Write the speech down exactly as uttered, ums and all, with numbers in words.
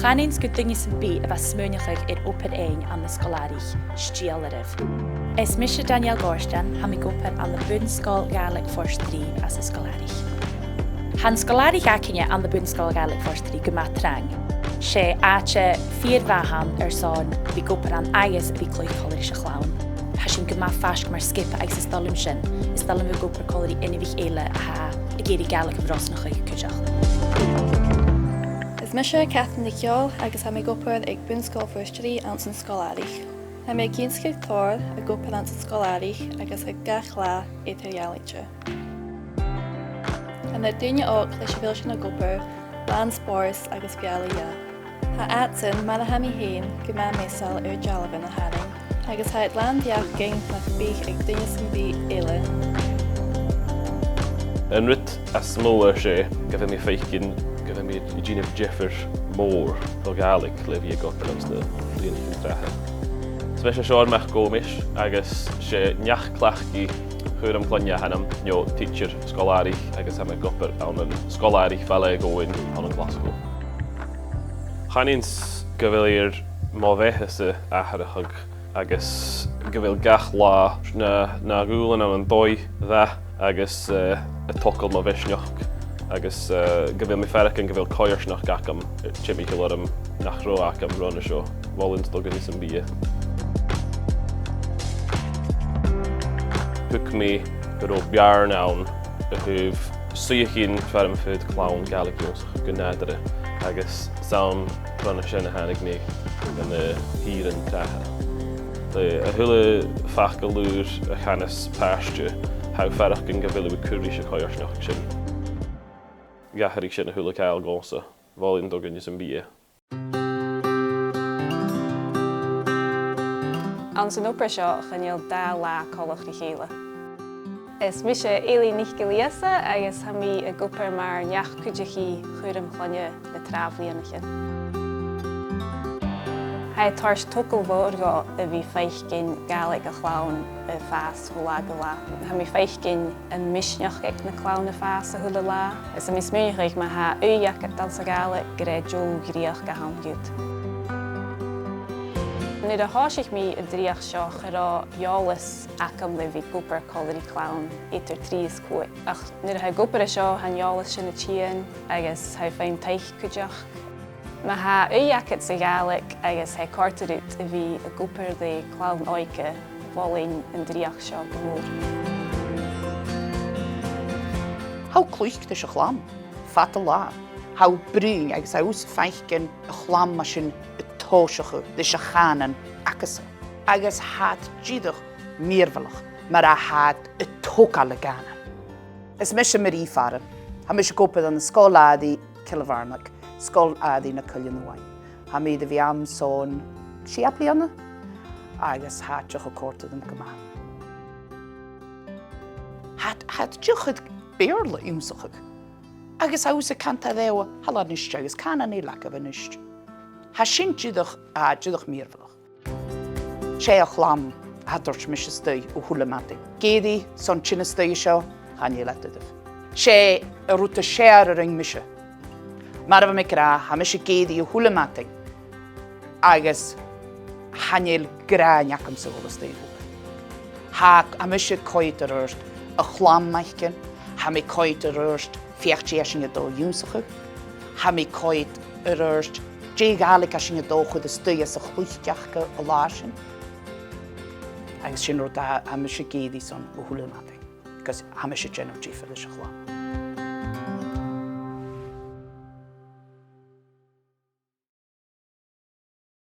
Chanainn-sa gu duine sam bith a bha a' smaoineachadh air obair fhaighinn ann an sgoil-àraich, stiall oirbh. Is mise Danielle Gorstan, tha mi ag obair ann am Bun-sgoil Ghàidhlig Phort Rìgh anns an sgoil-àraich. Tha an sgoil-àraich againne ann am Bun-sgoil Ghàidhlig Phort Rìgh gu math trang. 'S e àite fìor mhath a th' ann airson a bhith ag obair ann agus a bhith a' cluich còmhla ris a' chlann. Tha sinn gu math faisg mar sgioba agus is toil leam sin. Is toil leam a bhith ag obair còmhla ri inbhich eile a tha ag iarraidh Gàidhlig a bhrosnachadh cuideachd. Is mise Catherine NicEòil agus tha mi ag obair aig Bun-sgoil Phort Rìgh anns an sgoil-àraich. Tha mi ag ionnsachadh tòrr, ag obair anns an sgoil-àraich agus tha gach latha eadar-dhealaichte. Tha na daoine òg leis a bheil sinn ag obair làn spòrs agus fealla-dhà. Tha iadsan, mar a tha mi fhèin, gu math measail air dealbhan a tharraing, agus tha iad làn bheachdan nach biodh aig duine sam bith eile. An rud as motha, 's e gu bheil mi a' faicinn gu bheil mi a' dèanamh diofar mòr do Ghàidhlig le bhith ag obair anns na bliadhnaichean tràtha. Is mise Seòras MacThòmais agus 's e neach-cleachdaidh chùram cloinne a th' annam, no teacher sgoil-àraich, agus tha mi ag obair ann an sgoil-àraich Bhaile Ghobhainn ann an Glaschu. Chanainn-sa gu bheil e air mo bheatha-sa atharrachadh agus gu bheil gach latha na, na dhùbhlan ann an dòigh mhath agus, eh, a' togail mo mhisneachd agus, eh, gu bheil mi a' faireachdainn gu bheil coimhearsnachd agam timcheall orm nach robh agam roimhe seo. Mholainn-sa do dhuine sam bith. Thuig mi gun robh beàrn ann a thaobh suidheachadh far am faod clann Gàidhlig ionnsachadh gu nàdarra, agus 's ann roimhe sin a thàinig mi gu na h-ìrean tràtha. Le a h-uile facal ùr a chanas pàiste, tha thu a' faireachdainn gu bheil thu a' cur ris a' choimhearsnachd sin. Dh'atharraich sin a h-uile càil dhòmhsa. Mholainn do dhuine sam bith. Anns an obair seo, chan eil dà latha coltach ri chèile. Is mise Eilidh NicGillÌosa agus tha mi ag obair mar neach-cuideachaidh chùram cloinne le trì bliadhnaichean. Tha e a' toirt togail mhòr dhomh a bhith a' faicinn Gàidhlig a' chlann a' fàs o latha gu latha. Tha mi a' faicinn am misneachd aig na clann a' fàs a h-uile latha. Is tha mi a' smaoineachadh ma tha ùidh agad anns a' Ghàidhlig gur e deagh-dhreuchd a th' ann dhut. Nuair a thòisich mi an dreuchd seo, cha robh eòlas agam le bhith ag obair còmhla ri clann eadar trì is còig. Ach nuair a tha thu ag obair an seo, tha an eòlas sin a' tighinn agus tha thu a' faighinn taic cuideachd. Ma tha ùidh agad sa Ghàidhlig agus tha e a' còrdadh riut a bhith ag obair le clann òige, mholainn an dreuchd seo gu mòr. Tha thu a' cluich ris a' chlann fad an latha. Tha thu a' bruidhinn agus tha thusa a' faicinn a' chlann mar sin a' tòiseachadh leis a' chànan acasan. Agus tha iad dìreach mìorbhaileach mar a tha iad a' togail a' chànain. Is mise Marie Farren. Tha mise ag obair ann an Sgoil Àraich Chill Mheàrnaig, Sgoil Àraich na Coille Nuaidh. Tha mi air a bhith ann son sia bliadhna, agus tha e dìreach a' còrdadh rium gu math. Tha, tha dìreach Beurla ionnsachadh. Agus tha thusa a' cantainn riutha, thalla a-nis agus cànan eile agaibh a-nis. Tha sin dìreach, tha e dìreach mìorbhaileach. 'S e a' chlann a tha a' toirt mise a-staigh a h-uile madainn. Ag èirigh son tighinn a-staigh an seo, chan eil e duilich. 'S e an rud as fheàrr a rinn mise. Mar a bha mi ag ràdh, tha mise ag èirigh a h-uile madainn agus chan eil gràin agamsa a dhol a-staigh a h-uile. Tha, tha mise a' coimhead air adhart a' chlann fhaicinn, tha mi a' coimhead air adhart feuch dè tha sinn a' dol a dh'ionnsachadh. Tha mi a' coimhead air adhart dè a' Ghàidhlig a tha sinn a' dol a chur a-staigh anns a' chluich aca an latha sin. Agus sin rud a tha mise ag èirigh son a h-uile madainn, agus tha mise a' dèanamh diofar leis a' chlann.